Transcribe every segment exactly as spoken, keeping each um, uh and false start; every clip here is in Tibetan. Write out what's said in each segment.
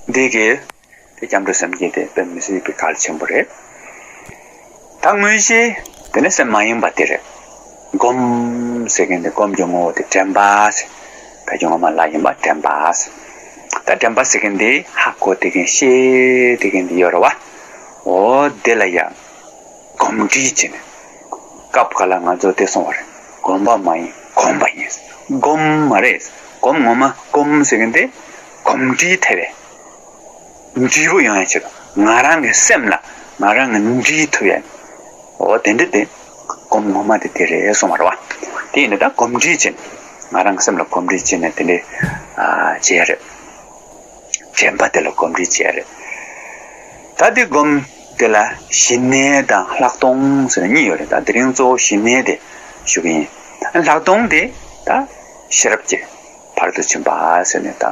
འདི་གི་དེ་སྐྱབས་འགྲོ་སེམས་བསྐྱེད་དེ་དཔེ་མི་སྲིད་པའི་གལ་ཆེན་པོ་རེད། ད་དངོས་གཞི་དེ་ནི་སེམས་མ་ཡེངས་པ་དེ་རེད། སྒོམ་ཟེར་མཁན་དེ་སྒོམ་གྱི་ངོ་བོ་དེ་དྲན་པ་ཟེར། བོད་ཀྱི་ངོ་མ་ལ་ཡིན་པ་དྲན་པ་ཟེར། ད་དྲན་པ་ཟེར་མཁན་དེ་ཧ་གོ་བསྡད་མཁན་ཤེས་བསྡད་མཁན་དེ་ཡོད་རེད་བ། འོ་དེ་ལ་ཡང་གོམས་འདྲིས་བྱས་ནས། སྐབས་འགའ་ལ་ང་ཚོ་དེ་གསུངས་པ་རེད། གོམས་པ་མ་ཡིན་གོམས་པ་ཡིན། སྒོམ་མ་རེད། སྒོམ་ངོ་མ་སྒོམ་ཟེར་མཁན་དེ་གོམས་འདྲིས་ཐེབས་པས། འདྲིས་པོ་ཡོང་ཡ་ཆེད་དུ་ང་རང་གི་སེམས་ལ་ང་རང་གི་འདྲིས་ཐུབ་ཡ། འོ་དེ་འདྲ་དེ་སྒོམ་ངོ་མ་དེ་དེ་རེད་གསུངས་པ་རེད་བ། དེ་ཡིན་ན་ད་གོམས་འདྲིས་བྱས་ནས་ང་རང་གི་སེམས་ལ་གོམས་འདྲིས་བྱས་ནས་དེ་འདྲ་ཨ་བྱས་རེད། དྲན་པ་དེ་ལ་གོམས་འདྲིས་བྱས་རེད། ད་དེ་སྒོམ་དེ་ལ་ཞི་གནས་དང་ལྷག་མཐོང་ཟེར་ནས་གཉིས་ཡོད་རེད། ད་དེ་རིང་གཙོ་བོ་ཞི་གནས་དེ་ཞུ་གི་ཡིན། ལྷག་མཐོང་དེ་ད་ཤེས་རབ་ཀྱི་ཕ་རོལ་ཏུ་ཕྱིན་པ་ཟེར་ནས་ད་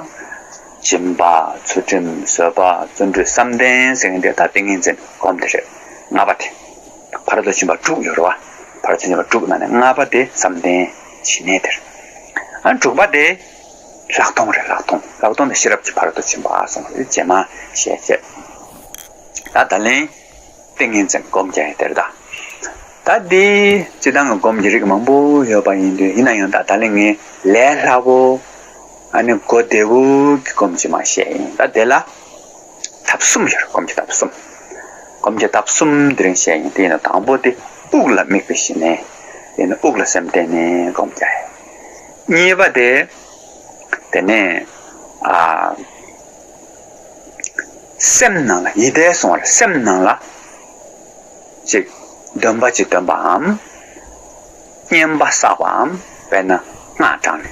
སྦྱིན་པ་ཚུལ་ཁྲིམས་བཟོད་པ་བརྩོན་འགྲུས་བསམ་གཏན་ཟེར་མཁན་དེ་ད་ཏིང་ངེ་འཛིན་སྒོམ་དེ་རེད། ལྔ་པ་དེ་ཕ་རོལ་ཏུ་ཕྱིན་པ་དྲུག་ཡོད་རེད་བ། ཕ་རོལ་ཏུ་ཕྱིན་པ་དྲུག་ནང་ནས་ལྔ་པ་དེ་བསམ་གཏན་ཞི་གནས་དེ་རེད། ཨ་དྲུག་པ་དེ་ལྷག་མཐོང་རེད། ལྷག་མཐོང་། ལྷག་མཐོང་དེ་ཤེས་རབ་ཀྱི་ཕ་རོལ་ཏུ་ཕྱིན་པ་གསུངས་པ་རེད། རྗེས་མ་བཤད་བཤད། ད་ད་ལན་ཏིང་ངེ་འཛིན་སྒོམ་རྒྱག་ཡ་དེ་རེད་ད། ད་འདི་སྤྱིར་བཏང་གི་སྒོམ་གྱི་རིགས་མང་པོ་ཡོད་པ་ཡིན་དུས། ཡིན་ན་ཡང་ད་ད་ལན་ངས་ལས་སླ་པོ་ཨ་ནི་གོ་བདེ་པོ་གི་སྒོམ་གྱི་མ་བཤད་ཡིན། ད་དེ་ལ་ཐབས་གསུམ་ཡོད་རེད། སྒོམ་གྱི་ཐབས་གསུམ། སྒོམ་གྱི་ཐབས་གསུམ་དེ་རིང་བཤད་ཡིན། དེ་ཡིན་ན་དང་པོ་དེ་དབུགས་ལ་དམིགས་པའི་ཞི་གནས། དེ་ནི་དབུགས་ལ་སེམས་གཏད་ནས་སྒོམ་རྒྱག་ཡ། གཉིས་པ་དེ་དེ་ནས་ཨ། སེམས་ནང་ལ་ཡིད་བརྟན་སོང་བར་སེམས་ནང་ལ་ཅིག་འདོན་པ་ཅིག་འདོན་པའམ། བསྙེན་པ་བསགས་པའམ། དཔེར་ན་སྔགས་བགྲངས་ནས་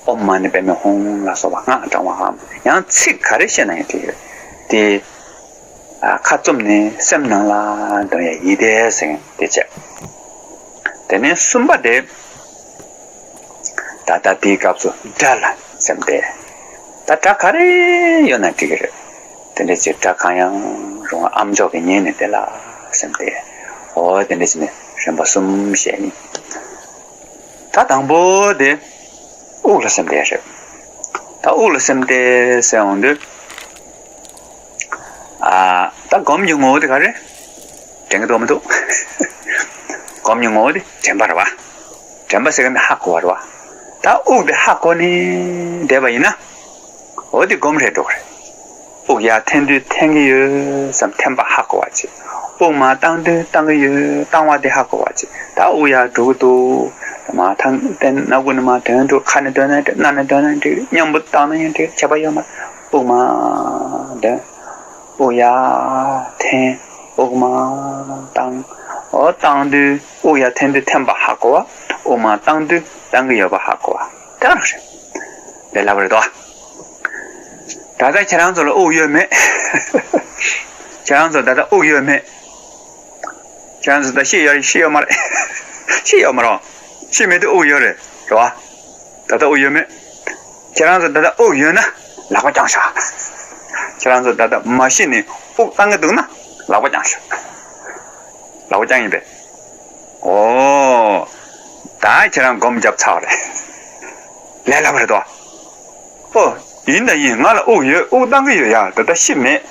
ཨོཾ་མ་ཎི་པདྨེ་ཧཱུྃ་ལ་སོགས་པ་སྔགས་བགྲངས་པའམ། ཡང་ཚིག་ག་རེ་བཤད་ན་ཡང་འགྲིག་ཡོད་དེ། ཨ་ཁ་བཙུམ་ནས་སེམས་ནང་ལ་འདོན་ཡ་ཡིད་བརྟན་ཟེར་མཁན་དེ་བྱས། དེ་ནས་གསུམ་པ་དེ། ད་ལྟ་དེའི་སྐབས་སུ་སྒྲ་ལ་སེམས་གཏད། ད་སྒྲ་ག་རེ་ཡོད་ན་འགྲིག་གི་རེད། དེ་འདྲ་ཅིག་སྒྲ་གང་ཡང་རུང་བ་ཨ་མཆོག་གིས་ཉན་ནས་དེ་ལ་སེམས་གཏད། འོ་དེ་འདྲ་བྱས་ནས་རིམ་པ་གསུམ་བཤད་ཡིན། ད་དང་པོ་དེ་དབུགས་ལ་སེམས་གཏད་རེད། ད་དབུགས་ལ་སེམས་གཏད་ཟེར་འོང་དུས། ཨ། ད་སྒོམ་གྱི་ངོ་བོ་དེ་ག་རེ། དྲན་གྱི་འདུག་མི་འདུག་སྒོམ་གྱི་ངོ་བོ་དེ་དྲན་པ་རེད་བ། དྲན་པ་ཟེར་མཁན་དེ་ཧ་གོ་བ་རེད་བ། ད་དབུགས་དེ་ཧ་གོ་ནས་བསྡད་པ་ཡིན་ན། འོ་དེ་སྒོམ་རེད་འགྲོ་གི་རེད། དབུགས་ཡར་འཐེན་དུས་འཐེན་གྱི་ཡོད་བསམ་འཐེན་པ་ཧ་གོ་བ་བྱེད། དབུགས་མར་བཏང་དུས་བཏང་གི་ཡོད་བཏང་བ་དེ་ཧ་གོ་བ་བྱེད། ད་དབུགས་ཡར་འགྲོ་གི་འདུག་མར་ཐང་སྣ་ཁུག་ནས་མར་འདོན་འགྲོ། ཁ་ནས་འདོན་ན་འགྲིག་སྣ་ནས་འདོན་ན་འགྲིག་སྙམ་པོ་བཏང་ན་ཡང་འགྲིག་ཁྱད་པར་ཡོད་མ་རེད། དབུགས་མར་འདོན། དབུགས་ཡར་འཐེན། དབུགས་མར་བཏང་། འོ་བཏང་དུས་དབུགས་ཡར་འཐེན་དུས་འཐེན་པ་ཧ་གོ་བ། དབུགས་མར་བཏང་དུས་བཏང་གི་ཡོད་པ་ཧ་གོ་བ་དེ་རང་རེད། དེ་ལབ་རེད་དོ། ད་ལྟ་ཁྱེད་རང་ཚོ་ལ་དབུགས་ཡོད་མེད། ཁྱེད་རང་ཚོ་ད་ལྟ་དབུགས་ཡོད་མེད། ཁྱེད་རང་ཚོ་ད་ཤི་ཡོད་རེད་ཤི་ཡོད་མ་རེད། ཤི་ཡོད་མ་རེད། ཤི་མེད་དུས་དབུགས་ཡོད་རེད་རེད་བ། ད་ལྟ་དབུགས་ཡོད་མེད། ཁྱེད་རང་ཚོ་ད་ལྟ་དབུགས་ཡོད་ན་ལག་པ་བརྐྱངས་ཤག་ཁྱེད་རང་ཚོ་ད་ལྟ་མ་ཤི་ནས་དབུགས་བཏང་གི་འདུག་ན་ལག་པ་བརྐྱངས་ཤག་ལག་པ་བརྐྱངས་ཡིན་པས། ཨོ། ད་ཁྱེད་རང་སྒོམ་བརྒྱབ་ཚར་བ་རེད། ལས་སླ་པོ་རེད་དོ། ཨོ། ཡིན་དང་ཡིན། ང་ལ་དབུགས་ཡོད། དབུགས་བཏང་གི་ཡོད་ཡ། ད་ལྟ་ཤི་མེད།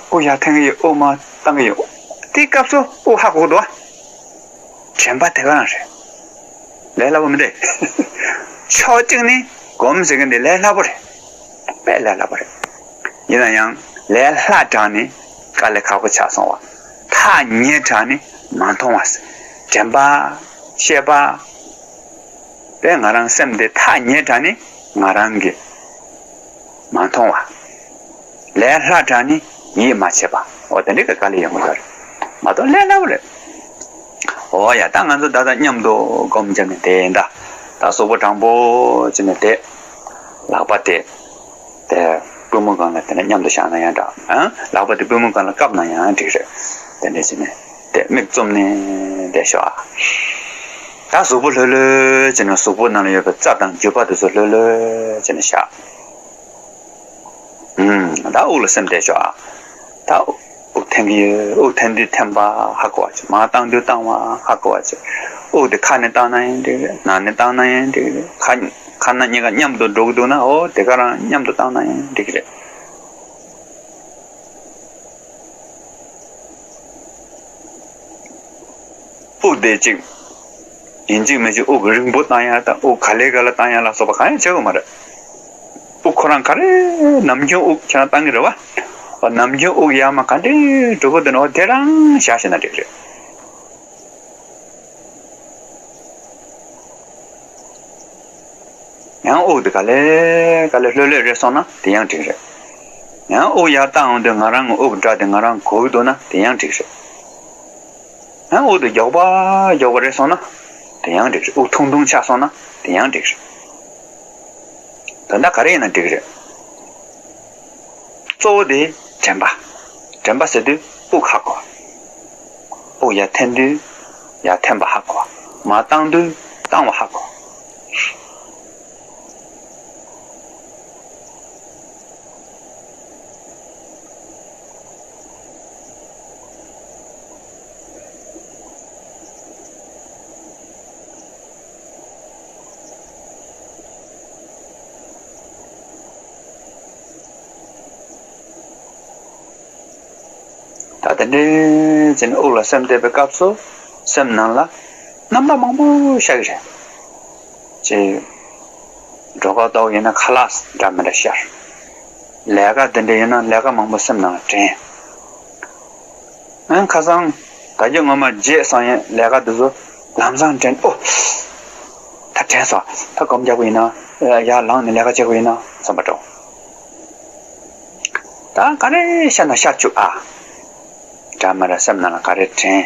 དབུགས་ཡར་འཐེན་གི་ཡོད། དབུགས་མར་བཏང་གི་ཡོད། དེའི་སྐབས་སུ་དབུགས་ཧ་གོ་གི་འདུག་བ། དྲན་པ་དེ་ག་རང་རེད། ལས་སླ་པོ་མི་འདུག་ཕྱོགས་གཅིག་ནས་སྒོམ་ཟེར་མཁན་དེ་ལས་སླ་པོ་རེད། དཔེ་ལས་སླ་པོ་རེད། ཡིན་ན་ཡང་ལས་སླ་དྲགས་ནས་དཀའ་ལས་ཁག་པོ་ཆགས་སོང་བ། ཐག་ཉེ་དྲགས་ནས་མ་མཐོང་བ། དྲན་པ། ཤེས་པ། དཔེ་ང་རང་སེམས་དེ་ཐག་ཉེ་དྲགས་ནས་ང་རང་གི་མ་མཐོང་བ། ལས་སླ་དྲགས་ནས་ཡིད་མ་ཆེས་པ། འོ་དེ་འདྲའི་དཀའ་ལས་ཡོང་གི་ཡོད་རེད། མ་གཏོགས་ལས་སླ་པོ་རེད། འོ་ཡ། ད་ང་ཚོ་ད་ལྟ་མཉམ་དུ་སྒོམ་བརྒྱབ་ནས་བསྡད་ཡིན་ད། ད་གཟུགས་པོ་དྲང་པོ་བྱས་ནས་བསྡད། ལག་པ་དེ་དེ་པུས་མོ་སྒང་ལ་དེ་འདྲ་མཉམ་དུ་བཞག་ན་ཡང་འདྲ། ཨང་། ལག་པ་དེ་པུས་མོ་སྒང་ལ་བཀབ་ན་ཡང་འགྲིག་རེད། དེ་འདྲ་བྱས་ནས་དེ་མིག་བཙུམ་ནས་བསྡད་ཤོག་ཨ། ད་གཟུགས་པོ་ལྷོད་ལྷོད་བྱས་ནས་གཟུགས་པོ་ནང་ལ་ཡོད་པའི་རྩ་དང་རྒྱུས་པ་དེ་ཚོ་ལྷོད་ལྷོད་བྱས་ནས་བཞག་ཨུམ། ད་དབུགས་ལ་སེམས་གཏད་ཤོག་ཨ། ད་དབུགས་འཐེན་གྱི་ཡོད། དབུགས་འཐེན་དུས་འཐེན་པ་ཧ་གོ་བ་བྱེད། མར་བཏང་དུས་བཏང་བ་ཧ་གོ་བ་བྱེད། དབུགས་དེ་ཁ་ནས་བཏང་ན་ཡང་འགྲིག་རེད། ནང་ནས་བཏང་ན་ཡང་འགྲིག་རེད། ཁ་ཁ་སྣ་གཉིས་ཀ་མཉམ་དུ་འགྲོ་གི་འདུག་ན་འོ་དེ་ག་རང་མཉམ་དུ་བཏང་ན་ཡང་འགྲིག་གི་རེད། དེ་གཅིག་ཡིན་གཅིག་མིན་གཅིག་དབུགས་རིང་པོ་བཏང་ཡ་དང་དབུགས་ག་ལེ་ག་ལེ་བཏང་ཡ་ལ་སོགས་པ་གང་ཡང་བྱེད་དགོས་མ་རེད། དབུགས་ཁོ་རང་ག་རེ་ནམ་རྒྱུན་དབུགས་ཁྱེད་རང་བཏང་གི་རེད་བ། ནམ་རྒྱུན་དབུགས་ཡར་མར་ག་འདྲའི་འགྲོ་གི་འདུག་ན་དེ་རང་བཞག་ཤེས་ན་འགྲིག་རེད། ཡང་དབུགས་དེ་ག་ལེ་ག་ལེ་ལྷོད་ལྷོད་རེད་སོང་ན་དེ་ཡང་འགྲིག་རེད། ཡང་དབུགས་ཡར་བཏང་འོང་དུས་ང་རང་གི་དབུགས་སྒྲ་དེ་ང་རང་གོ་གི་འདུག་ན་དེ་ཡང་འགྲིག་རེད། ཡང་དབུགས་དེ་མགྱོགས་པ་མགྱོགས་པ་རེད་སོང་ན་དེ་ཡང་འགྲིག་རེད། དབུགས་ཐུང་ཐུང་ཆགས་སོང་ན་དེ་ཡང་འགྲིག་རེད། དོན་དག་ག་རེ་ཡིན་ན་འགྲིག་རེད། གཙོ་བོ་དེ་དྲན་པ། དྲན་པ་ཟེར་དུས་དབུགས་ཧ་གོ། དབུགས་ཡར་འཐེན་དུས་ཡར་འཐེན་པ་ཧ་གོ། མར་བཏང་དུས་བཏང་བ་ཧ་གོ། ད་དེ་འདྲའི་ཅིག་དབུགས་ལ་སེམས་གཏད་པའི་སྐབས་སུ་སེམས་ནང་ལ་རྣམ་པ་མང་པོ་ཤར་གི་རེད། ཅིག་འགྲོ་ཁ་ལྟ་བུ་ཡིན་ན་ཁ་ལག་འདྲ་མི་འདྲ་ཤར། ལས་ཀ་དེ་འདྲ་ཡིན་ན་ལས་ཀ་མང་པོ་སེམས་ནང་ལ་དྲན། ཨང་ཁ་སང་ད་རྒྱུ་ངོ་མ་བརྗེད་སོང་ཡིན་ལས་ཀ་འདི་ཚོ་ལམ་སང་དྲན། ཨོ། ད་དྲན་སོང་། ད་སྒོམ་རྒྱག་པ་ཡིན་ན་ཡར་ལངས་ནས་ལས་ཀ་བྱེད་དགོས་ཡིན་ན་བསམ་པ་འདྲ་བོ། ད་ག་རེ་ཤར་ན་ཤར་བཅུག་ཨ། འདྲ་མི་འདྲ་སེམས་ནང་ལ་ག་རེ་དྲན།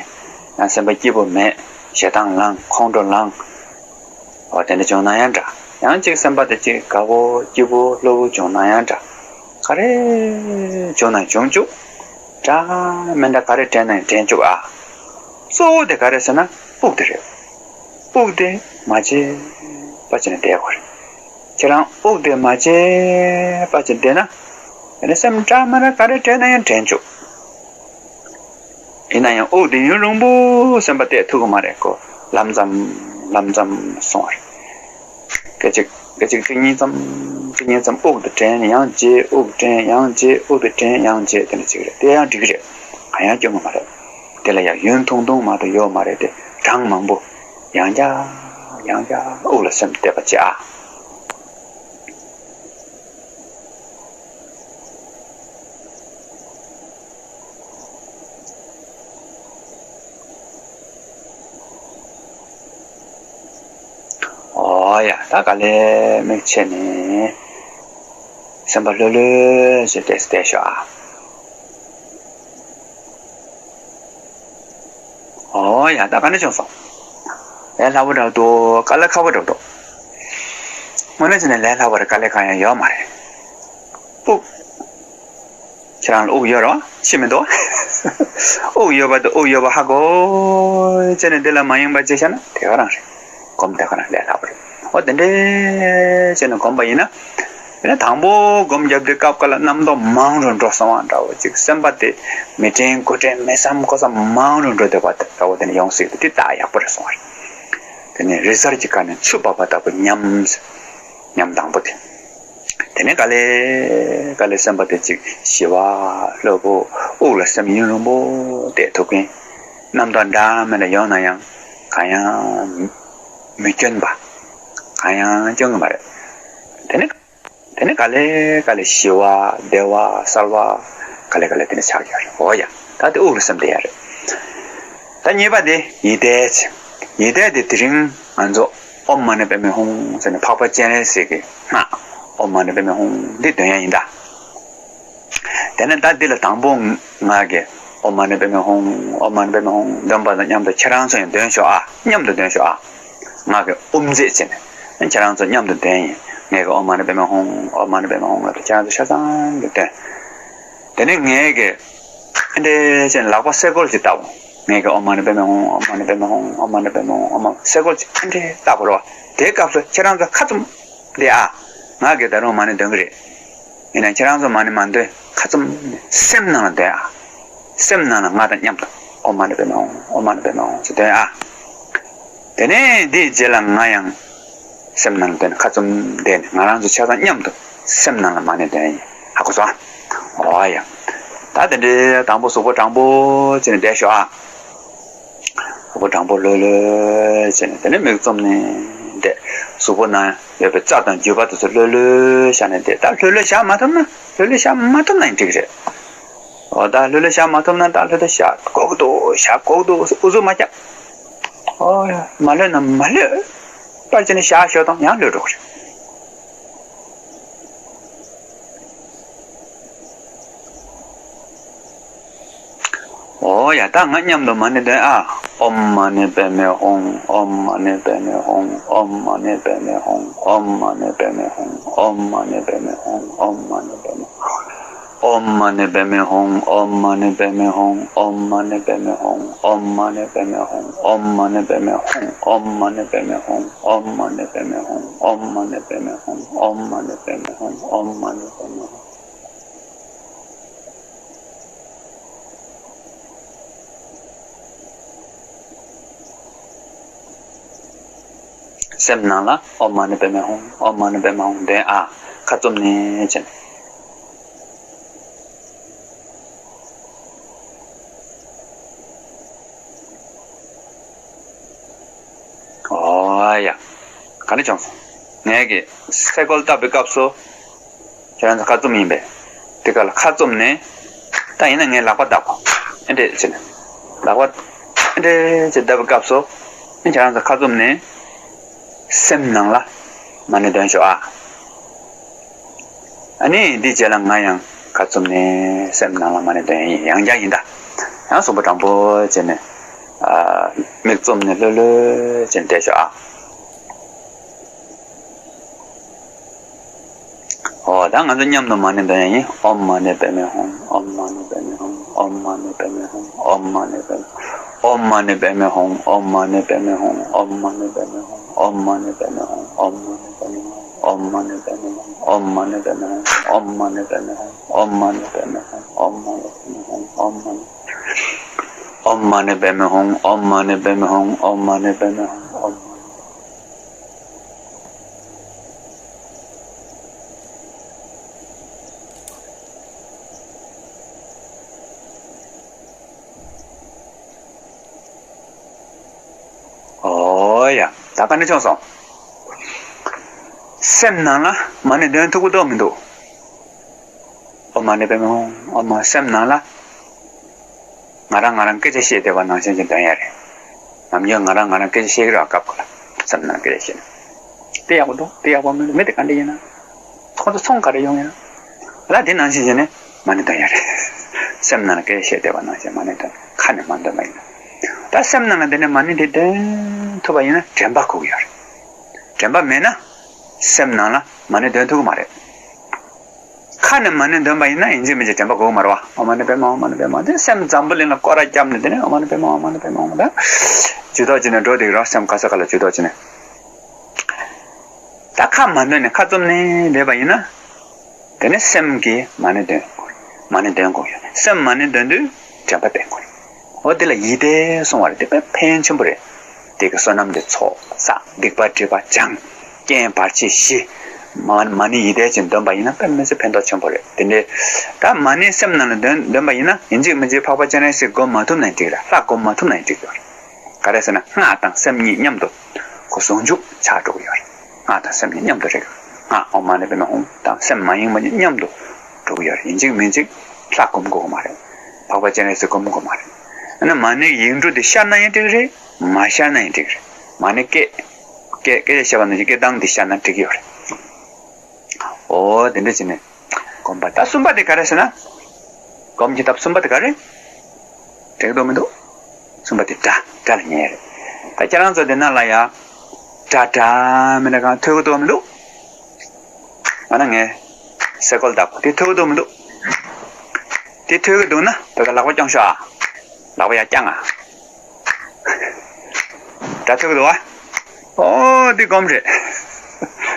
ཡང་སེམས་པ་སྐྱིད་པོ་མེད། ཞེ་སྡང་ལངས། ཁོང་ཁྲོ་ལངས། འོ་དེ་འདྲ་བྱུང་ན་ཡང་འདྲ། ཡང་གཅིག་སེམས་པ་དེ་གཅིག་དགའ་པོ་སྐྱིད་པོ་སློབ་བུ་བྱུང་ན་ཡང་འདྲ། ག་རེ་བྱུང་ན་བྱུང་བཅུག་འདྲ་མི་འདྲ་ག་རེ་དྲན་ན་ཡང་དྲན་བཅུག་ཨ། གཙོ་བོ་དེ་ག་རེ་ཟེར་ན་དབུགས་དེ་རེད། དབུགས་དེ་མ་བརྗེད་པ་བྱས་ནས་བསྡད་དགོས་རེད། ཁྱེད་རང་དབུགས་དེ་མ་བརྗེད་པ་བྱས་བསྡད་ན། དེ་ནས་སེམས་འདྲ་མི་འདྲ་ག་རེ་དྲན་ན་ཡང་དྲན་བཅུག་ཡིན་ན་ཡང་དབུགས་དེ་ཡུན་རིང་པོ་སེམས་པ་གཏད་ཐུབ་ཀྱི་མ་རེད་ཀོ། ལམ་ཙམ་ལམ་ཙམ་སོང་བ་རེད། སྐད་ཅིག་སྐད་ཅིག་གཅིག་གཉིས་ཙམ་གཅིག་གཉིས་ཙམ་དབུགས་དེ་དྲན་ཡང་བརྗེད། དབུགས་དྲན་ཡང་བརྗེད། དབུགས་དེ་དྲན་ཡང་བརྗེད། དེ་འདྲ་ཅིག་རེད། དེ་ཡང་འགྲིག་གི་རེད། གང་ཡང་སྐྱོན་གྱི་མ་རེད། དེ་ལ་ཡང་ཡུན་ཐུང་ཐུང་མ་གཏོགས་ཡོད་མ་རེད་དེ། གྲངས་མང་པོ་ཡང་བསྐྱར་ཡང་བསྐྱར་དབུགས་ལ་སེམས་གཏད་པ་བྱེད་ཨ། ཨོ་ཡ། ད་ག་ལེ་མིག་ཕྱེ་ནས་སེམས་པ་ལྷོད་ལྷོད་བྱས་ཏེ་བསྡད་ཤོག་ཨ། ཨོ་ཡ། ད་ག་འདྲ་བྱུང་སོང་། ལས་སླ་པོ་འདྲ་འདུག་དཀའ་ལས་ཁག་པོ་འདྲ་འདུག་དངོས་གནས་བྱས་ན་ལས་སླ་པོ་རེད། དཀའ་ལས་གང་ཡང་ཡོད་མ་རེད། དབུགས། ཁྱེད་རང་ལ་དབུགས་ཡོད་རེད་བ། ཤི་མི་འདུག་དབུགས་ཡོད་པ་དང་དབུགས་ཡོད་པ་ཧ་གོ་བྱས་ནས་འདི་ལ་མ་ཡེངས་པ་བྱས་བཞག་ན་དེ་ག་རང་རེད། སྒོམ་དེ་ག་རང་ལས་སླ་པོ་རེད། འོ་དེ་འདྲས་བྱས་ནས་སྒོམ་པ་ཡིན་ན། དེ་ནས་དང་པོ་སྒོམ་རྒྱབ་དུས་སྐབས་འགའ་ལ་རྣམ་རྟོག་མང་རུ་འགྲོ་སོང་བ་འདྲ་བོ་ཅིག་སེམས་པ་དེ་མི་དྲན་དགུ་དྲན་མི་བསམ་དགོས་ས་མང་རུ་འགྲོ་བསྡད་པ་འདྲ་བོ་དེ་ནས་ཡོང་སྲིད་དེ་དེ་ད་ཡག་པོ་རེད་སོང་བ་རེད། དེ་ནས་རི་གཟར་གྱི་ཁ་ནས་ཆུ་འབབ་པ་ལྟ་བུ་ཉམས། ཉམས་དང་པོ་དེ། དེ་ནས་ག་ལེ་ག་ལེ་སེམས་པ་དེ་ཅིག་ཞི་བ་ལྷོད་པོ། དབུགས་ལ་སེམས་ཡུན་རིང་པོ་གཏད་ཐུབ་མཁན། རྣམ་རྟོག་འདྲ་མི་འདྲ་ཡོང་ན་ཡང་གང་ཡང་མི་སྐྱོན་པ། གང་ཡང་སྐྱོན་གྱི་མ་རེད། དེ་ནས་དེ་ནས་ག་ལེ་ག་ལེ་ཞི་བ་བདེ་བ་གསལ་བ་ག་ལེ་ག་ལེ་དེ་འདྲ་ཆགས་ཡོད་རེད། འོ་ཡ། ད་དེ་དབུགས་ལ་སེམས་གཏད་ཡ་རེད། ད་གཉིས་པ་དེ་ཡིད་གཏད་བྱེད། ཡིད་གཏད་དེ་དེ་རིང་ང་ཚོ་ཨོཾ་མ་ཎི་པདྨེ་ཧཱུྃ་ཟེར་ནས་འཕགས་པ་སྤྱན་རས་གཟིགས་ཀྱི་སྔགས་ཨོཾ་མ་ཎི་པདྨེ་ཧཱུྃ་འདི་འདོན་ཡ་ཡིན་ད། དེ་ནས་ད་འདི་ལ་དང་པོ་ང་གིས་ཨོཾ་མ་ཎི་པདྨེ་ཧཱུྃ་ཨོཾ་མ་ཎི་པདྨེ་ཧཱུྃ་འདོན་པ་དང་མཉམ་དུ་ཁྱེད་རང་ཚོ་ཡང་འདོན་ཤོག་ཨ། མཉམ་དུ་འདོན་ཤོག་ཨ། ང་གིས་ཨོཾ་རྗེས་བྱས་ནས་ཁྱེད་རང་ཚོ་མཉམ་དུ་འདོན་ཡིན། ངས་གིས་ཨོཾ་མ་ཎི་པདྨེ་ཧཱུྃ་ཨོཾ་མ་ཎི་པདྨེ་ཧཱུྃ་ལབ་དུས་ཁྱེད་རང་ཚོ་ཆ་ཚང་གིས་འདོན། དེ་ནས་ངས་གིས་ཨ་འདྲས་བྱས་ནས་ལག་པ་སེ་གོལ་གྱིས་བཏབ། ངས་གིས་ཨོཾ་མ་ཎི་པདྨེ་ཧཱུྃ་ཨོཾ་མ་ཎི་པདྨེ་ཧཱུྃ་ཨོཾ་མ་ཎི་པདྨེ་ཧཱུྃ་ཨོཾ་མ་སེ་གོལ་གྱིས་ཨ་འདྲས་བཏབ་པ་རེད་བ། དེའི་སྐབས་སུ་ཁྱེད་རང་ཚོ་ཁ་བཙུམ་བསྡད་ཨ། ང་གིས་ད་རུང་མ་ཎི་འདོན་གྱི་རེད། ཡིན་ནའང་ཁྱེད་རང་ཚོ་མ་ཎི་མ་འདོན། ཁ་བཙུམ་ནས་སེམས་ནང་ལ་འདོན་ཨ། སེམས་ནང་ལ་ང་དང་མཉམ་དུ་ཨོཾ་མ་ཎི་པདྨེ་ཧཱུྃ་ཨོཾ་མ་ཎི་པདྨེ་ཧཱུྃ་ཟེར་འདོན་ཨ། དེ་ནས་འདིའི་རྗེས་ལ་ང་ཡང་སེམས་ནང་ལ་འདོན། ཁ་བཙུམ་བསྡད་ནས་ང་རང་ཚོ་ཆ་ཚང་མཉམ་དུ་སེམས་ནང་ལ་མ་ཎི་འདོན་ཡིན། ཧ་གོ་སོང་ཨ། འོ་ཡ། ད་དེ་འདྲའི་དང་པོ་གཟུགས་པོ་དྲང་པོ་བྱས་ནས་བསྡད་ཤོག་ཨ། གཟུགས་ པོ་དྲང་པོ་ལྷོད་ལྷོད་བྱས་ནས། དེ་ནས་མིག་བཙུམ་ནས་བསྡད། གཟུགས་པོ་ན་ཡོད་པའི་རྩ་དང་རྒྱུས་པ་དེ་ཚོ་ལྷོད་ལྷོད་བཞག་ནས་བསྡད། ད་ལྷོད་ལྷོད་བཞག་མ་ཐུབ་ན། ལྷོད་ལྷོད་བཞག་མ་ཐུབ་ན་ཡང་འགྲིག་གི་རེད། འོ་ད་ལྷོད་ལྷོད་བཞག་མ་ཐུབ་ན། ད་ལྷོད་ལྷོད་བཞག་དགོས་ཀྱི་འདུག་བཞག་དགོས་ཀྱི་འདུག་ཨུ་ཚུགས་མ་རྒྱག་འོ་ཡ། མ་ལྷོད་ན་མ་ལྷོད་པར་བྱས་ནས་བཞག་ཤོག་དང་། ཡང་ལྷོད་འགྲོ་གི་རེད། འོ་ཡ། ད་ང་མཉམ་དུ་མ་ཎི་འདོན་ཨ། ཨོཾ་མ་ཎི་པདྨེ་ཧཱུྃ། ཨོཾ་མ་ཎི་པདྨེ་ཧཱུྃ། ཨོཾ་མ་ཎི་པདྨེ་ཧཱུྃ། ཨོཾ་མ་ཎི་པདྨེ་ཧཱུྃ། ཨོཾ་མ་ཎི་པདྨེ་ཧཱུྃ། ཨོཾ་མ་ཎི་པདྨེ་ཧཱུྃ། ཨོཾ་མ་ཎི་པདྨེ་ཧཱུྃ། ཨོཾ་མ་ཎི་པདྨེ་ཧཱུྃ། ཨོཾ་མ་ཎི་པདྨེ་ཧཱུྃ། ཨོཾ་མ་ཎི་པདྨེ་ཧཱུྃ། ཨོཾ་མ་ཎི་པདྨེ་ཧཱུྃ། ཨོཾ་མ་ཎི་པདྨེ་ཧཱུྃ། ཨོཾ་མ་ཎི་པདྨེ་ཧཱུྃ། ཨོཾ་མ་ཎི་པདྨེ་ཧཱུྃ། ཨོཾ་མ་ཎི་པདྨེ་ཧཱུྃ། ཨོཾ་མ་ཎི་པདྨེ་ཧཱུྃ། སེམས་ནང་ལ་ཨོཾ་མ་ཎི་པདྨེ་ཧཱུྃ། ཨོཾ་མ་ཎི་པདྨེ་ཧཱུྃ་འདོན་ཨ། ཁ་བཙུམ་ནས་བྱས་ནས། འོ་ཡ། ག་འདྲ་བྱུང་སོང་། ངས་ཀྱི་སེ་གོལ་བཏབ་པའི་སྐབས་སུ། ཁྱེད་རང་ཚོ་ཁ་བཙུམ་ཡིན་པས། དེ་ག་ལ་ཁ་བཙུམ་ནས། ད་ཡིན་ན་ངས་ལག་པ་བརྡབ་གོ། ཨེ་འདྲས་བྱས་ནས། ལག་པ་ཨེ་འདྲས་བྱས་བརྡབ་པའི་སྐབས་སུ། ཨེ་ཁྱེད་རང་ཚོ་ཁ་བཙུམ་ནས། སེམས་ནང་ལ་མ་ཎི་འདོན་ཤོག་ཨ། ཨ་ནི་འདི་རྗེས་ལ་ང་ཡང་ཁ་བཙུམ་ནས་སེམས་ནང་ལ་མ་ཎི་འདོན་ཡིན། ཡང་བསྐྱར་ཡིན་ད། ཡང་གཟུགས་པོ་དྲང་པོ་བྱས་ནས། ཨ། མིག་བཙུམ་ནས་ལྷོད་ལྷོད་བྱས་ནས་བསྡད་ཤོག་ཨ། འོ་ད་ང་ཚོ་མཉམ་དུ་མ་ཎི་འདོན་ཡ་ཡིན། ཨོཾ་མ་ཎི་པདྨེ་ཧཱུྃ། ཨོཾ་མ་ཎི་པདྨེ་ཧཱུྃ། ཨོཾ་མ་ཎི་པདྨེ་ཧཱུྃ། ཨོཾ་མ་ཎི་པདྨེ་ཧཱུྃ། ཨོཾ་མ་ཎི་པདྨེ་ཧཱུྃ། ཨོཾ་མ་ཎི་པདྨེ་ཧཱུྃ། ཨོཾ་མ་ཎི་པདྨེ་ཧཱུྃ། ཨོཾ་མ་ཎི་པདྨེ་ཧཱུྃ། ཨོཾ་མ་ཎི་པདྨེ་ཧཱུྃ། ཨོཾ་མ་ཎི་པདྨེ་ཧཱུྃ། ཨོཾ་མ་ཎི་པདྨེ་ཧཱུྃ། ཨོཾ་མ་ཎི་པདྨེ་ཧཱུྃ། ཨོཾ་མ་ཎི་པདྨེ་ཧཱུྃ། ཨོཾ་མ་ཎི་པདྨེ་ཧཱུྃ། ཨོཾ་མ་ཎི། འོ་ཡ། ད་ག་འདྲ་བྱུང་སོང་། སེམས་ནང་ལ་མ་ཎི་འདོན་ཐུབ་ཀྱི་འདུག་མི་འདུག་ཨོཾ་མ་ཎི་པདྨེ་ཧཱུྃ། ཨོཾ་མ། སེམས་ནང་ལ། ང་རང་ང་རང་སྐད་ཆ་བཤད་བསྡད་པ་ནང་བཞིན་གྱི་འདོན་ཡ་རེད། ནམ་རྒྱུན་ང་རང་ང་རང་སྐད་ཆ་བཤད་ཀྱི་རེད་བ། སྐབས་ཁ་ལ་སེམས་ནང་སྐད་ཆ་བཤད་ན། དེ་ཡག་པོ་འདུག་དེ་ཡག་པོ་མི་འདུག་མི་དེ་ག་འདྲ་ཡིན་ན། ཁོ་ཚོ་ཚོང་ག་རེ་ཡོང་ཡིན་ན། ལ་དེ་ནང་བཞིན་བྱས་ནས་མ་ཎི་འདོན་ཡ་རེད། སེམས་ནང་ལ་སྐད་ཆ་བཤད་བསྡད་པ་ནང་བཞིན་མ་ཎི་འདོན། ཁ་ནས་མ་འདོན་པ་ཡིན་ན། ད་སེམས་ནང་ལ་དེ་ནས་མ་ཎི་དེ་འདོན་ཐུབ་པ་ཡིན་ན་དྲན་པ་འགུག་ཡོད་རེད། དྲན་པ་མེད་ན་སེམས་ནང་ལ་མ་ཎི་འདོན་ཐུབ་ཀྱི་མ་རེད། ཁ་ནས་མ་ཎི་འདོན་པ་ཡིན་ན་ཡིན་གཅིག་མིན་གཅིག་དྲན་པ་འགུག་མ་རེད་བ། ཨོཾ་མ་ཎི་པདྨེ་ཧཱུྃ། ཨོཾ་མ་ཎི་པདྨེ་ཧཱུྃ། དེ་སེམས་འཛམ་བུ་གླིང་ལ་སྐོར་ར་བརྒྱབ་ནས། དེ་ནས་ཨོཾ་མ་ཎི་པདྨེ་ཧཱུྃ། ཨོཾ་མ་ཎི་པདྨེ་ཧཱུྃ། ད་ཇུས་གཏོགས་བྱས་ནས་འགྲོ་བསྡད་ཀྱི་རེད། སེམས་ག་ས་ག་ལ་ཇུས་གཏོགས་བྱས་ནས། ད་ཁ་མ་འདོན་ནས་ཁ་བཙུམ་ནས་བསྡད་པ་ཡིན་ན། དེ་ནས་སེམས་ཀྱིས་མ་ཎི་འདོན། མ་ཎི་འདོན་དགོས་ཡོད། སེམས་མ་ཎི་འདོན་དུས་དྲན་པ་བསྟེན་དགོས། འོ་དེ་ལ་ཡིད་བཟླས་གསུང་བ་རེད། དེ་དཔེ་ཕན་ཆེན་པོ་རེད། དེ་གི་བསོད་ནམས་དེ་ཚོགས་བསགས། སྡིག་པ་སྒྲིབ་པ་སྦྱངས། རྐྱེན་བར་ཆད་ཞི། མ་མ་ཎི་ཡིད་བཟླས་ཀྱིས་འདོན་པ་ཡིན་ན་དཔེ་མི་སྲིད་ཕན་ཐོགས་ཆེན་པོ་རེད། དེ་འདྲའི་ད་མ་ཎི་སེམས་ནང་ལ་འདོན་འདོན་པ་ཡིན་ན་ཡིན་གཅིག་མིན་གཅིག་འཕགས་པ་སྤྱན་རས་གཟིགས་སྒོམ་མ་ཐུབ་ན་ཡང་འགྲིག་རེད། ལྷ་སྒོམ་མ་ཐུབ་ན་ཡང་འགྲིག་ཡོད་རེད། ག་རེ་ཟེར་ན་སྔགས་དང་སེམས་གཉིས་མཉམ་དུ་ཁོ་ཟུང་འཇུག་ཆགས་འགྲོ་གི་ཡོད་རེད། སྔགས་དང་སེམས་གཉིས་མཉམ་དུ་རེད། སྔགས་ཨོཾ་མ་ཎི་པདྨེ་ཧཱུྃ་དང་སེམས་མ་ཡེངས་པ་གཉིས་མཉམ་དུ་འགྲོ་གི་ཡོད་རེད། ཡིན་གཅིག་མིན་གཅིག་ལྷ་སྒོམ་དགོས་ཀྱི་མ་རེད། འཕགས་པ་སྤྱན་རས་གཟིགས་སྒོམ་དགོས་མ་རེད། ཨ་ནི་མ་ཎི་ཡིག་འབྲུ་དེ་ཤར་ན་ཡང་འགྲིག་རེད། མ་ཤར་ན་ཡང་འགྲིག་རེད། མ་ཎི་སྐད་སྐད་སྐད་ཆ་བཤད་པ་ནང་བཞིན་སྐད་གདངས་དེ་ཤར་ན་འགྲིག་གི་ཡོད་རེད། འོ་དེ་འདྲ་བྱས་ནས་སྒོམ་པ། ད་གསུམ་པ་དེ་ག་རེ་ཟེར་ན། སྒོམ་གྱི་ཐབས་གསུམ་པ་དེ་ག་རེ། འགྲིག་འདུག་མི་འདུག་གསུམ་པ་དེ་སྒྲ། སྒྲ་ལ་ཉན་རེད། ད་ཁྱེད་རང་ཚོ་དེ་ནང་ལ་ཡ། སྒྲ་སྒྲ་མི་འདྲ་གང་ཐོས་ཀྱི་འདུག་མི་འདུག་ང་ན་ངས་སེ་གོལ་བཏབ། དེ་ཐོས་ཀྱི་འདུག་མི་འདུག་དེ་ཐོས་ཀྱི་འདུག་ན་བོད་ཀྱི་ལག་པ་རྐྱོང་ཤོག་ཨ། ལག་པ་ཡར་བརྐྱངས་ཨ། སྒྲ་ཐོས་ཀྱི་འདུག་ཨ། ཨོ་འདི་སྒོམ་རེད།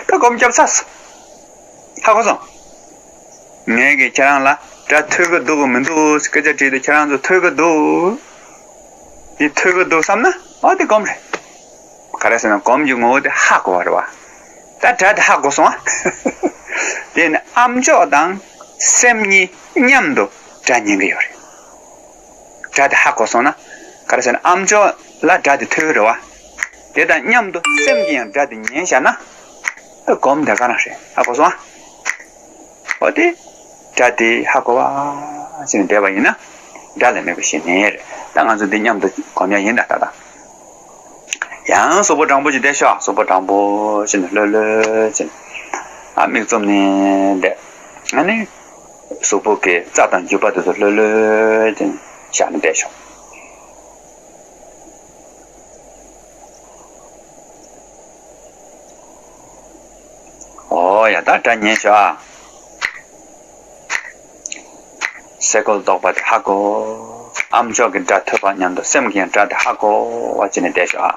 ད་སྒོམ་བརྒྱབ་ཚར་སོང་། ཧ་གོ་སོང་། ངས་ཀྱིས་ཁྱེད་རང་ལ་སྒྲ་ཐོས་ཀྱི་འདུག་མི་འདུག་སྐད་ཆ་དྲིས་ཏེ་ཁྱེད་རང་ཚོ་ཐོས་ཀྱི་འདུག་འདི་ཐོས་ཀྱི་འདུག་བསམ་ན་ཨོ་འདི་སྒོམ་རེད། ག་རེ་ཟེར་ན་སྒོམ་གྱི་ངོ་བོ་དེ་ཧ་གོ་བ་རེད་བ། ད་སྒྲ་དེ་ཧ་གོ་སོང་ཨ། དེ་ནི་ཨ་མཆོག་དང་སེམས་གཉིས་མཉམ་དུ་སྒྲ་ཉན་གྱི་ཡོད་རེད། སྒྲ་དེ་ཧ་གོ་སོང་ན། ག་རེ་ཟེར་ན་ཨ་མཆོག་ ལ་སྒྲ་དེ་ཐོས་ཀྱི་རེད་བ། དེ་དང་མཉམ་དུ་སེམས་ཀྱིས་ཡང་སྒྲ་དེ་ཉན་བཞག་ན། ཨ་སྒོམ་དེ་ག་རང་རེད། ཨ་གོ་སོང་ཨ། འོ་དེ། སྒྲ་དེ་ཧ་གོ་བ་ཟེར་ནས་བསྡད་པ་ཡིན་ན། སྒྲ་ལ་དམིགས་པ་ཞིག་ནི་རེད། ད་ང་ཚོ་འདི་མཉམ་དུ་སྒོམ་ཡ་ཡིན་ད་ད་ད། ཡང་གཟུགས་པོ་དྲང་པོ་ཞིག་བསྡད་ཤོག་གཟུགས་པོ་དྲང་པོ་ཞིག་ནས་ལྷོད་ལྷོད་ཅིག་ཨ་མིག་བཙུམ་ནས་བསྡད། ཨ་ནི། གཟུགས་པོ་གི་རྩ་དང་རྒྱུས་པ་དེ་ཚོ་ལྷོད་ལྷོད་ཅིག་བཞག་ནས་བསྡད་ཤོག་ཨོ་ཡ་ད་སྒྲ་ཉན་ཤོག་ཨ། སེ་གོལ་གཏོགས་པ་དེ་ཧ་གོ། ཨ་མཆོག་གི་སྒྲ་ཐོས་པ་མཉམ་དུ་སེམས་ཀྱི་ཡང་སྒྲ་དེ་ཧ་གོ་བ་བྱས་ནས་བསྡད་ཤོག་ཨ།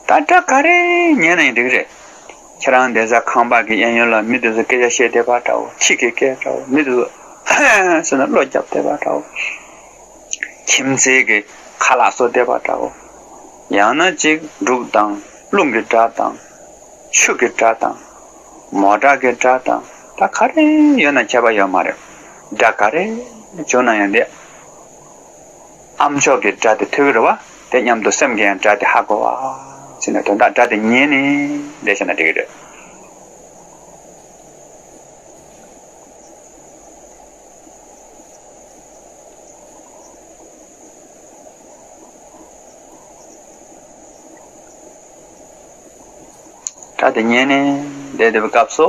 ད་སྒྲ་ག་རེ་ཉན་ན་ཡང་འགྲིག་གི་རེད། ཁྱེད་རང་བསྡད་ས་ཁང་པ་གི་གཡས་གཡོན་ལ་མི་དེ་ཚོ་སྐད་ཆ་བཤད་བསྡད་པ་འདྲ་བོ། ཁྱི་གི་སྐད་འདྲ་བོ། མི་དེ་ཚོ་ཟེར་ན་བློ་རྒྱབ་བསྡད་པ་འདྲ་བོ། ཁྱིམ་མཚེས་ཀྱི་ཁ་ལག་བཟོ་བསྡད་པ་འདྲ་བོ། ཡང་ན་ཅིག་འབྲུག་དང་རླུང་གི་སྒྲ་དང་། ཆུ་གི་སྒྲ་དང་། མོ་ཊ་གི་སྒྲ་དང་། ད་ག་རེ་ཡོད་ན་ཁྱད་པར་ཡོད་མ་རེད། སྒྲ་ག་རེ་བྱུང་ན་ཡང་དེ། ཨ་མཆོག་གི་སྒྲ་དེ་ཐོས་ཀྱི་རེད་བ། དེ་མཉམ་དུ་སེམས་ཀྱི་ཡང་སྒྲ་དེ་ཧ་གོ་བ། ཟེར་ནས་དོན་དག་སྒྲ་དེ་ཉན་ནས་བསྡད་བཞག་ན་འགྲིག་གི་རེད། སྒྲ་དེ་ཉན་ནས་བསྡད་བསྡད་པའི་སྐབས་སུ།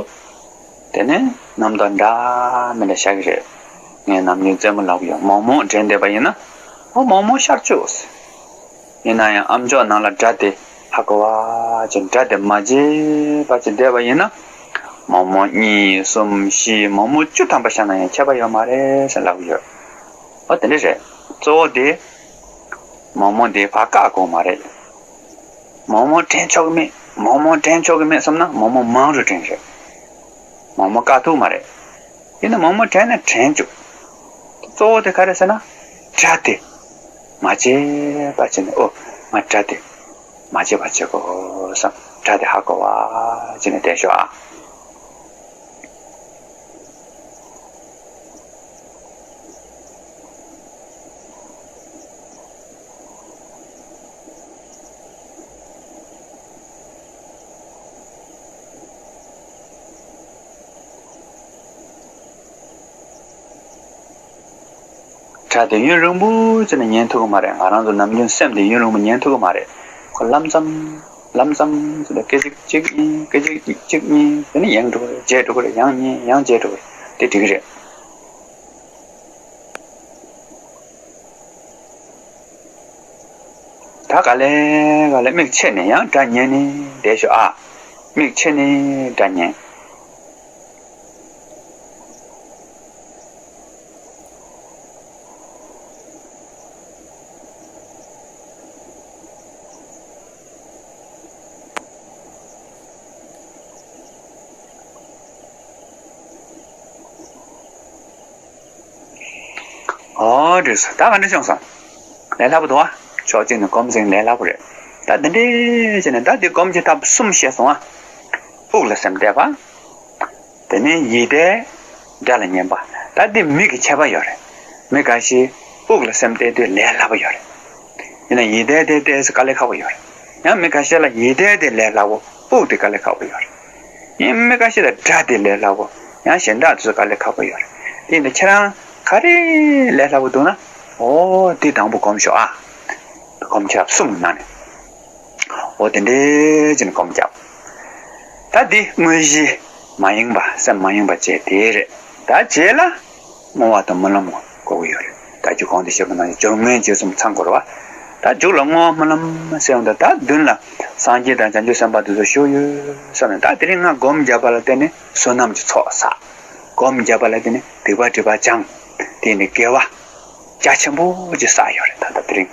དེ་ནས་རྣམ་རྟོག་འདྲ་མི་འདྲ་ཤར་གྱི་རེད། ངས་ནམ་རྒྱུན་རྩེད་མོ་ལབ་ཀྱི་ཡོད། མོག་མོག་དྲན་བསྡད་པ་ཡིན་ན། ཨོ་མོག་མོག་ཤར་བཅུག་ཡིན་ན་ཡང་ཨ་མཆོག་ནང་ལ་སྒྲ་དེ་ཧ་གོ་བ་ཅིག་སྒྲ་དེ་མ་བརྗེད་པ་ཅིག་བསྡད་པ་ཡིན་ན། མོག་མོག་གཉིས་གསུམ་བཞི་མོག་མོག་བཅུ་ཐམ་པ་ཤར་ན་ཡང་ཁྱད་པར་ཡོད་མ་རེད་ཟེར་ལབ་ཀྱི་ཡོད། ཨོ་དེ་འདྲ་རེད། གཙོ་བོ་དེ། མོག་མོག་དེ་ཕར་བཀག་དགོས་མ་རེད། མོག་མོག་དྲན་ཆོག་གི་མེད། མོག་མོག་དྲན་ཆོག་གི་མེད་བསམ་ན་མོག་མོག་མང་རུ་དྲན་རེད། མོག་མོག་བཀག་ཐུབ་མ་རེད། ཡིན་ན་མོག་མོག་དྲན་ན་དྲན་བཅུག་གཙོ་བོ་དེ་ག་རེ་ཟེར་ན། སྒྲ་དེ་མ་བརྗེད་པ་བྱས་ནས། ཨོ་ང་སྒྲ་དེ་མ་བརྗེད་པ་བྱེད་དགོས་བསམ། སྒྲ་དེ་ཧ་གོ་བ་བྱས་ནས་བསྡད་ཤོག་ཨ། སྒྲ་དེ་ཡུན་རིང་པོ་ཅིག་ནས་ཉན་ཐུབ་ཀྱི་མ་རེད། ང་རང་ཚོ་ནམ་རྒྱུན་སེམས་དེ་ཡུན་རིང་པོ་ཉན་ཐུབ་ཀྱི་མ་རེད། ཁོ་ལམ་ཙམ་ལམ་ཙམ་ཅིག་ལ་སྐད་ཅིག་གཅིག་གཉིས། སྐད་ཅིག་གཅིག་གཉིས། དེ་ནས་ཡང་འགྲོ་གི་རེད། བརྗེད་འགྲོ་གི་རེད། ཡང་གཉིས། ཡང་བརྗེད་འགྲོ་གི་རེད། དེ་འགྲིག་གི་རེད། ད་ག་ལེ་ག་ལེ་མིག་ཕྱེ་ནས་ཡང་སྒྲ་ཉན་ནས་བསྡད་ཤོག་ཨ། མིག་ཕྱེ་ནས་སྒྲ་ཉན། ཨོ་འགྲིག་སོང་། ད་ག་འདྲ་བྱུང་སོང་། ལས་སླ་པོ་འདུག་ཨ། ཕྱོགས་གཅིག་ནས་སྒོམ་ཟིན་ལས་སླ་པོ་རེད། ད་འདི་འདྲས་བྱས་ནས་ད་འདི་སྒོམ་གྱི་ཐབས་གསུམ་བཤད་སོང་ཨ། དབུགས་ལ་སེམས་གཏད་པ། དེ་ནས་ཡིད་བརྟན་སྒྲ་ལ་ཉན་པ། ད་འདི་མི་གི་ཁྱད་པར་ཡོད་རེད། མི་འགའ་ཞིག་དབུགས་ལ་སེམས་གཏད་དུས་ལས་སླ་པོ་ཡོད་རེད། ཡིན་ན་ཡིད་བརྟན་དེ་ཏོག་ཙམ་དཀའ་ལས་ཁག་པོ་ཡོད་རེད། ཡང་མི་ཁ་ཤས་ལ་ཡིད་བརྟན་དེ་ལས་སླ་པོ། དབུགས་དེ་དཀའ་ལས་ཁག་པོ་ཡོད་རེད། ཡང་མི་ཁ་ཤས་ལ་སྒྲ་དེ་ལས་སླ་པོ། ཡང་གཞན་དག་དེ་ཚོ་དཀའ་ལས་ཁག་པོ་ཡོད་རེད། དེ་ཡིན་དུས་ཁྱེད་རང་ག་རེ་ལས་སླ་པོ་འདུག་ན། འོ་དེ་དང་པོ་སྒོམ་ཤོག་ཨ། སྒོམ་རྒྱབ་གསུམ་གྱི་ནང་ནས། འོ་དེ་འདྲས་ཅིག་ནས་སྒོམ་རྒྱབ། ད་འདི་དངོས་གཞི་མ་ཡེངས་པ། སེམས་མ་ཡེངས་པ་བྱས་དེ་རེད། ད་རྗེས་ལ། བསྔོ་བ་དང་སྨོན་ལམ་དགོས་ཀྱི་ཡོད་རེད། ད་རྒྱུ་གོང་དུ་བཤད་པ་ནང་བཞིན་སྦྱོར་དངོས་རྗེས་གསུམ་ཚང་དགོས་རེད་བ། ད་མཇུག་ལ་བསྔོ་བ་སྨོན་ལམ་ཟེར་ཡོང་དུས། ད་མདུན་ལ་སངས་རྒྱས་དང་བྱང་ཆུབ་སེམས་དཔའ་དེ་ཚོ་བཞུགས་ཡོད་བསམ་ནས། ད་དེ་རིང་ང་སྒོམ་བརྒྱབ་པ་ལ་བརྟེན་ནས་བསོད་ནམས་ཀྱི་ཚོགས་བསགས། སྒོམ་བརྒྱབ་པ་ལ་བརྟེན་ནས་སྡིག་པ་སྒྲིབ་པ་སྦྱངས། དེ་ནས་དགེ་བ་རྒྱ་ཆེན་པོ་ཅིག་བསགས་ཡོད་རེད། ད་ལྟ་དེ་རིང་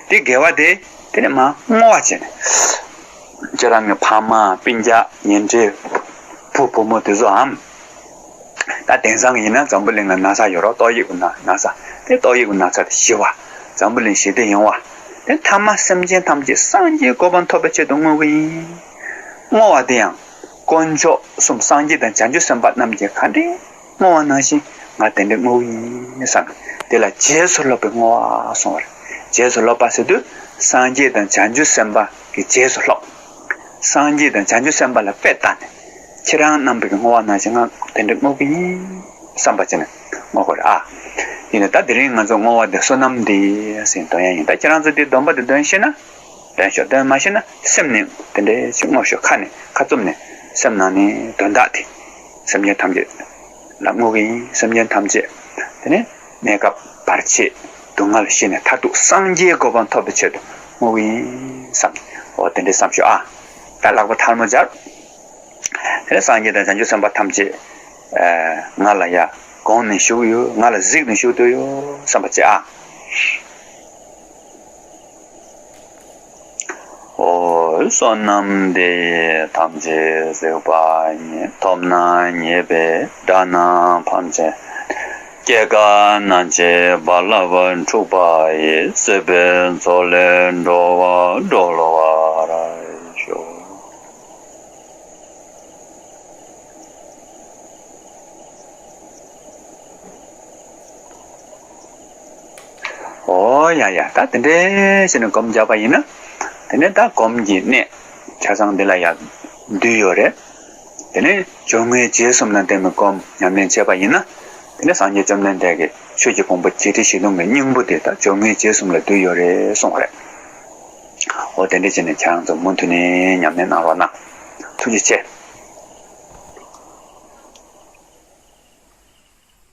དེ་དགེ་བ་དེ། དེ་ནས་མར་བསྔོ་བ་བྱས་ནས། ཁྱེད་རང་གི་ཕ་མ་སྤུན་ཀྱག་ཉེ་འབྲེལ་བུ་བུ་མོ་དེ་ཚོའམ། ད་དེང་སང་ཡིན་ན་འཛམ་བུ་གླིང་ལ་ན་ཚ་ཡོད་རོགས། ཏོག་དབྱིབས་ཀྱི་ན་ན་ཚ། དེ་ཏོག་དབྱིབས་ཀྱི་ན་ཚ་དེ་ཞི་བ། འཛམ་བུ་གླིང་ཞི་བདེ་ཡོང་བ། དེ་ཐ་མ་སེམས་ཅན་ཐམས་ཅད་སངས་རྒྱས་གོ་འཕང་ཐོབ་པའི་ཆེད་དུ་བསྔོ་གི་ཡིན། བསྔོ་བ་དེ་ཡང་དཀོན་མཆོག་གསུམ་སངས་རྒྱས་དང་བྱང་ཆུབ་སེམས་དཔའ་རྣམས་ཀྱིས་ག་འདྲས་བསྔོ་བ་ནང་བཞིན་ང་དེ་འདྲས་བསྔོ་གི་ཡིན་བསམ། དེ་ལ་རྗེས་སུ་སློབ་པའི་བསྔོ་བ་གསུངས་པ་རེད། རྗེས་སུ་སློབ་པ་ཟེར་དུས་སངས་རྒྱས་དང་བྱང་ཆུབ་སེམས་དཔའ་གི་རྗེས་སུ་སློབ། སངས་རྒྱས་དང་བྱང་ཆུབ་སེམས་དཔའ་ལ་དཔེ་བལྟས་ནས། ཁྱེད་རང་རྣམ་པ་གི་བསྔོ་བ་ནང་བཞིན་ང་དེ་འདྲ་བསྔོ་གི་ཡིན་བསམ་པ་བྱས་ནས་བསྔོ་དགོས་རེད་ཨ། ཡིན་ནའི་ད་དེ་རིང་ང་ཚོ་བསྔོ་བ་དེ་བསོད་ནམས་འདི་ཟེར་འདོན་ཡ་ཡིན། ད་ཁྱེད་རང་ཚོ་དེ་སྡོམ་པ་དེ་འདོན་ཤེས་ན་འདོན་ཤོག་འདོན་མ་ཤེས་ན་སེམས་ནས་དེ་འདྲ་ཞིག་བསྔོ་ཤོག་ཁ་ནས་ཁ་བཙུམ་ནས་སེམས་ནང་ནས་དོན་དག་དེ་སེམས་ཅན་ཐམས་ཅད་ལ་བསྔོ་གི་ཡིན། སེམས་ཅན་ཐམས་ཅད་དེ་ནས་གནས་སྐབས་བར་ཆད་སྡུག་བསྔལ་ཞི་ནས་མཐར་ཐུག་སངས་རྒྱས་གོ་འཕང་ཐོབ་པའི་ཆེད་དུ་བསྔོ་གི་ཡིན་བསམ། འོ་དེ་འདྲའི་བསམ་ཤོག་ཨ། ད་ལག་པ་ཐལ་མོ་སྦྱར། དེ་ནས་སངས་རྒྱས་དང་བྱང་ཆུབ་སེམས་དཔའ་ཐམས་ཅད་ང་ལ་ཡ་དགོངས་ནས་བཞུགས་ཡོད། ང་ལ་གཟིགས་ནས་བཞུགས་བསྡད་ཡོད་བསམ་པ་བྱེད་ཨ། ཨོ། བསོད་ནམས་འདི་ཡིས་ཐམས་ཅད་གཟིགས་པ་ཉིད། ཐོབ་ནས་ཉེས་པའི་དགྲ་རྣམས་ཕམ་བྱས། སྐྱེ་རྒ་ན་འཆིའི་རྦ་རླབས་འཁྲུགས་པ་ཡི། སྲིད་པའི་མཚོ་ལས་འགྲོ་བ་སྒྲོལ་བར་ཤོག་ཨོ་ཡ་ཡ། ད་དེ་འདྲའི་བྱས་ནས་སྒོམ་རྒྱག་པ་ཡིན་ན། དེ་ནས་ད་སྒོམ་གྱི་གནད་ཆ་ཚང་འདི་ལ་ཡང་འདུས་ཡོད་རེད། དེ་ནས་སྦྱོར་དངོས་རྗེས་གསུམ་ལ་བརྟེན་པའི་སྒོམ་ཉམས་ལེན་བྱས་པ་ཡིན་ན། དེ་ནས་སངས་རྒྱས་བཅོམ་ལྡན་འདས་ཀྱི་ཆོས་ཀྱི་ཕུང་པོ་བརྒྱད་ཁྲི་བཞི་སྟོང་གི་སྙིང་པོ་དེ་ད་སྦྱོར་དངོས་རྗེས་གསུམ་ལ་འདུས་ཡོད་རེད་གསུངས་པ་རེད། འོ་དེ་འདྲ་བྱས་ནས་ཁྱེད་རང་ཚོ་མུ་མཐུད་ནས་ཉམས་ལེན་གནང་རོགས་གནང་། ཐུགས་རྗེ་ཆེ།